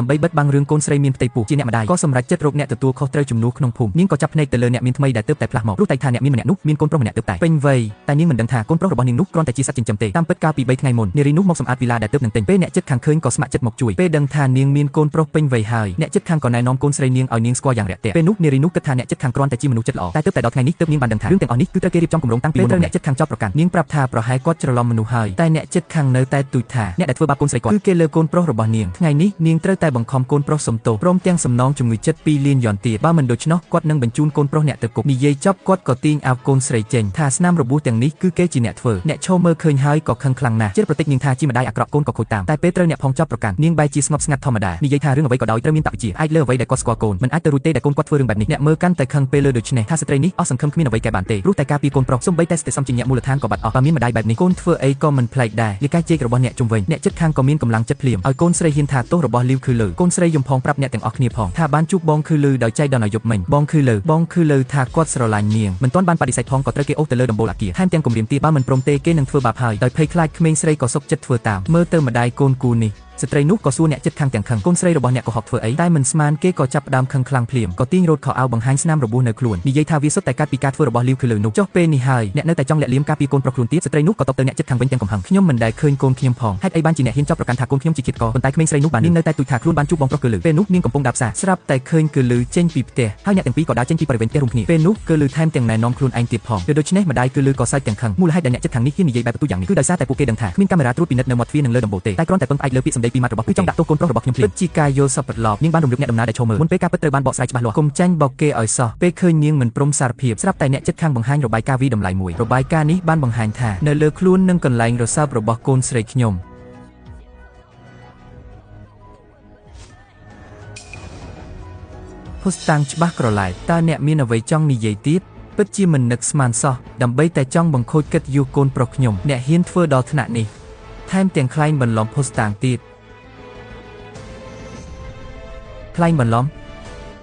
ដើម្បីបិទបាំងរឿងកូនស្រីមានផ្ទៃពោះជាអ្នកម្ដាយក៏សម្រេចចិត្តរកអ្នកទទួលខុសត្រូវជំនួសក្នុងភូមិនាងក៏ចាប់ភ្នែកទៅលើអ្នកមានថ្មីដែលទើបតែផ្លាស់មកព្រោះតែថាអ្នកមានម្នាក់នោះមានកូនប្រុសម្នាក់ទើបតែពេញវ័យតែនាងមិនដឹងថាកូនប្រុសរបស់នាងនោះគ្រាន់តែជាសត្វចិញ្ចឹមទេតាមពិតកាលពី3ថ្ងៃមុននារីនោះមកសម្អាតវីឡាដែលទើបនឹងទិញពេលអ្នកចិត្តខាងឃើញក៏ស្ម័គ្រចិត្តមកជួយពេលដឹងថានាងមានកូនប្រុសពេញវ័យហើយអ្នកចិត្តខាងក៏ណែនាំកូនស្រីនាងឲ្យនាងស្គាល់យ៉ាងរាក់ទាក់ពេលនោះនារីនោះគិតថាអ្នកចិត្តខាងគ្រាន់តែជាមនុស្សចិត្តល្អតែទើបតែដល់ថ្ងៃនេះទើបនាងបានដឹងថារឿងទាំងអស់នេះគឺត្រូវគេរៀបចំគម្រោងតាំងពីមុនត្រូវអ្នកចិត្តខាងចោទប្រកាន់នាងប្រាប់ថាប្រហែលគាត់ច្រឡំមនុស្សហើយតែអ្នកចិត្តខាងនៅតែទូចថាអ្នកដែលធ្វើបាបកូនស្រីគាត់គឺគេលើកូនប្រុសរបស់នាងថ្ងៃនេះនាងត្រូវតែបង្ខំកូនប្រុសសុំទោសព្រមទាំងសំណងជំងឺចិត្ត2លានយ៉នទៀតបើមិនដូច្នោះគាត់នឹងបញ្ជូនកូនប្រុសអ្នកទៅគុកនិយាយចប់គាត់ក៏ទាញអាវកូនស្រីចេញថាស្នាមរបួសទាំងនេះគឺគេជាអ្នកធ្វើអ្នកឈរមើលឃើញហើយក៏ខឹងខ្លាំងណាស់ជិតប្រតិចនាងថាជាម្ដាយអាក្រក់កូនក៏ខូចតាមតែពេលត្រូវអ្នកផងចោទប្រកាន់នាងបែរជាស្ងប់ស្ងាត់ធម្មតានិយាយថារឿងអ្វីក៏ដោយត្រូវមានតវិជ្ជាអាចលើអ្វីដែលគាត់ស្គាល់កូនមិនអាចទៅរួចទេដែលកូនគាត់ធ្វើរឿងបែបនេះអ្នកមើលកាន់តែខឹងពេលលើដូច្នេះថាស្ត្រីនេះអស់សង្ឃឹមគ្មានអ្វីកែបានទេព្រោះតែការពីកូនប្រុសសូម្បីតែស្ទិសំជាអ្នកមូលដ្ឋានក៏បាត់អស់បើមានម្ដាយបែបនេះកូនធ្វើអីក៏មិនប្លែកដែរលិកាជែករបស់អ្នកជុំវិញអ្នកចិត្តខាងក៏មានកម្លាំងចិត្តភ្លាមឲ្យកូនស្រីហ៊ានថាទោសរបស់លីវគឺលើកូនស្រីយំផងប្រាប់អ្នកទាំងអស់គ្នាផងថាបានជួបបងគឺលើដោយចៃដន្យឲ្យយប់មិញបងគឺលើបងគឺលើថាគាត់ស្រឡាញ់នាងមិនទាន់បានបដិសេធផងក៏ត្រូវគេអូសទៅលើដំបូលអាគារថែមទាំងគំរាមទៀតបើមិនព្រមទេគេនឹងធ្វើបាបហើយដោយភ័យខ្លាចក្មេងស្រីក៏សុខចិត្តធ្វើតាមមើលទៅម្ដាយកូនគូនេះស្ត្រីនោះក៏សួរអ្នកចិត្តខាងទាំងខឹងកូនស្រីរបស់អ្នកកុហកធ្វើអីតែមិនស្មានគេក៏ចាប់ផ្ដើមខឹងខ្លាំងភ្លាមក៏ទាញរោតខោអាវបង្ហាញស្នាមរបួសនៅខ្លួននិយាយថាវាសុទ្ធតែកាត់ពីការធ្វើរបស់លីវគឺលើនោះចុះពេលនេះហើយអ្នកនៅតែចង់លាក់លៀមការពីកូនប្រុសខ្លួនទៀតស្ត្រីនោះក៏តបទៅអ្នកចិត្តខាងវិញទាំងកំហឹងខ្ញុំមិនដែលឃើញកូនខ្ញុំផងហេតុអីបានជាអ្នកហ៊ានចោទប្រកាន់ថាកូនខ្ញុំជាឃាតករប៉ុន្តែក្មេងស្រីនោះបាននាងនៅតែទូចថាខ្លួនបានជួបបងប្រុសគឺលើពេលនោះនាងកំពុងដើរផ្សារស្រាប់តែឃើញគឺលើចេញពីផ្ទះហើយអ្នកទាំងពីរក៏ដើរចេញពីបរិវេណផ្ទះរួមគ្នាពេលនោះគឺលើថែមទាំងណែនាំខ្លួនឯងទៀតផងដូច្នេះម្ដាយគឺលើក៏សើចទាំងខឹងមូលហេតុដែលអ្នកចិត្តខាងនេះហ៊ាននិយាយបែបបន្ទូយ៉ាងនេះគឺដោយសារតែពួកគេដឹងថាគ្មានកាមេរ៉ាត្រួតពិនិត្យនៅមាត់ទ្វារនិងលើដំបូលទេតែគ្រាន់តែពឹងផ្អែកលើពាក្យសម្ដីពីមាត់របស់គឺចង់ដាក់ទោសកូនប្រុសរបស់ខ្ញុំភ្លាមពិតជាការយល់សប្តិឡប់នាងបានរំលឹកអ្នកដំណើរដែលឈរមើលមុនពេលការពិតត្រូវបានបកស្រាយច្បាស់លាស់កុំចាញ់បោកគេឲ្យសោះពេលឃើញនាងមិនព្រមសារភាពស្រាប់តែអ្នកចិត្តខាងបង្ហាញរបាយការណ៍វីតម្លៃមួយរបាយការណ៍នេះបានបង្ហាញថានៅលើខ្លួននិងកន្លែងរសើបរបស់កូនស្រីខ្ញុំភស្តុតាងច្បាស់ក្រឡែតតើអ្នកមានអ្វីចង់និយាយទៀតពិតជាមិននឹកស្មានសោះដើម្បីតែចង់បង្ខូចកិត្តិយសកូនប្រុសខ្ញុំអ្នកហ៊ានធ្វើដល់ថ្នាក់នេះថែមទាំងក្លែងបន្លំភស្តុតាងទៀតក្លែងបន្លំ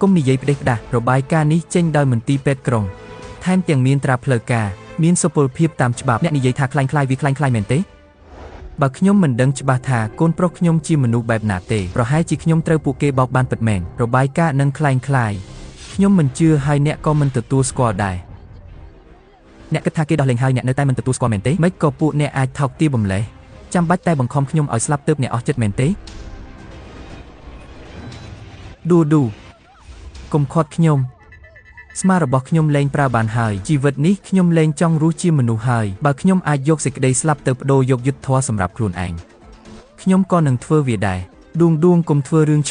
គុំនិយាយផ្ដេសផ្ដាស់របាយការណ៍នេះចេញដោយមន្ទីរពេទ្យក្រុងថែមទាំងមានត្រាផ្លូវការមានសុពលភាពតាមច្បាប់អ្នកនិយាយថាក្លែងក្លាយវាក្លែងក្លាយមែនទេបើខ្ញុំមិនដឹងច្បាស់ថាកូនប្រុសខ្ញុំជាមនុស្សបែបណាទេប្រហែលជាខ្ញុំត្រូវពួកគេបោកបានពិតមែនរបាយការណ៍នឹងក្លែងក្លាយខ្ញុំមិនជឿហើយអ្នកក៏មិនទទួលស្គាល់ដែរអ្នកគិតថាគេដោះលែងហើយអ្នកនៅតែមិនទទួលស្គាល់មែនទេម៉េចក៏ពួកអ្នកអាចថោកទាបម្លេះចាំបាច់តែបង្ខំខ្ញុំឲ្យស្លាប់ទើបអ្នកអស់ចិត្តមែនទេឌូឌូកុំខាត់ខ្ញុំស្មារបស់ខ្ញុំលែងប្រើបានហើយជីវិតនេះខ្ញុំលែងចង់រស់ជាមនុស្សហើយបើខ្ញុំអាចយកសេចក្តីស្លាប់ទៅប្ដូរយកយុត្តិធម៌សម្រាប់ខ្លួនឯងខ្ញុំក៏នឹងធ្វើវាដែរដួងដួងកុំធ្វើរឿង